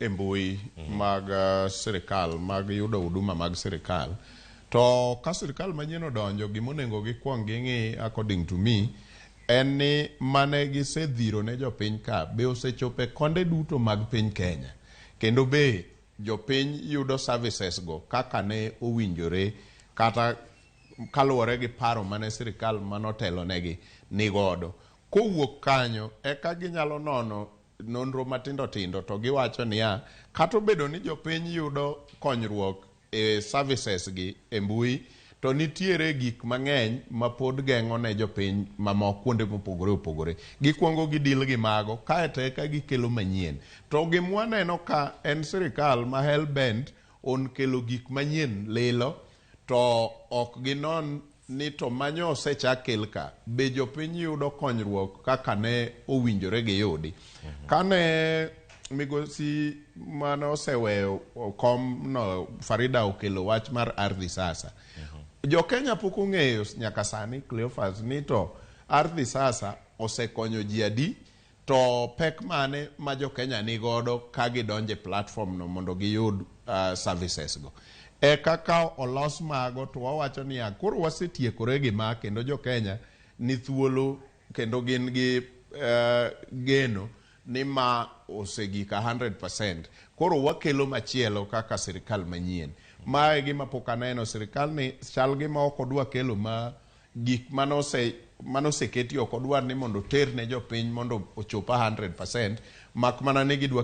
E mbui mag sirikal mag yudo huduma mag sirikal. To ka sirikal manyien odonjo, gimonego gikwong ging'i, according to me, en ni mane gisedhiro ne jopiny ka be osechopo e konde duto mag piny Kenya, kendo be jopiny yudo services go kaka ne owinjore kata kaluwore gi paro mane sirikal manotelonegi nigodo. Kowuok kanyo eka ginyalo nono nonro matindo tindo to giwacho niya, kata obedo ni jopiny yudo konyruok e services gi e mbui, to nitiere gik mang'eny ma pod geng'o ne jopiny mamoko kuonde mopogore opogore. Gikwongo gidil gi mago, kaeto eka gikelo manyien. To gimwaneno ka en sirikal ma hell bent on kelo gik manyien lilo, to ok ginon ni to manyo osechak kel ka be jopiny yudo konyruok kaka ne owinjore giyudi. Kane migosi mane oseweyo kom no, Farida, okelo wach mar Ardhi Sasa, jo-Kenya pok ong'eyo nyaka sani, Cleophas, ni to Ardhi Sasa osekonyo ji adi, to pek mane ma jo-Kenya nigodo ka gidonjo e platform no mondo giyud services go. Eka ka olos mago to wawacho niya, koro wasetiekore gi ma, kendo jo-Kenya ni thuolo kendo gin gi geno ni ma osegik 100%. Koro wakelo machielo kaka sirikal manyien. Mae gima pok aneno. Sirikal ni chal gima ok odwa kelo ma gik manoseketi, ok odwar ni mondo oter ne jopiny mondo ochop 100%, mak mana ni gidwa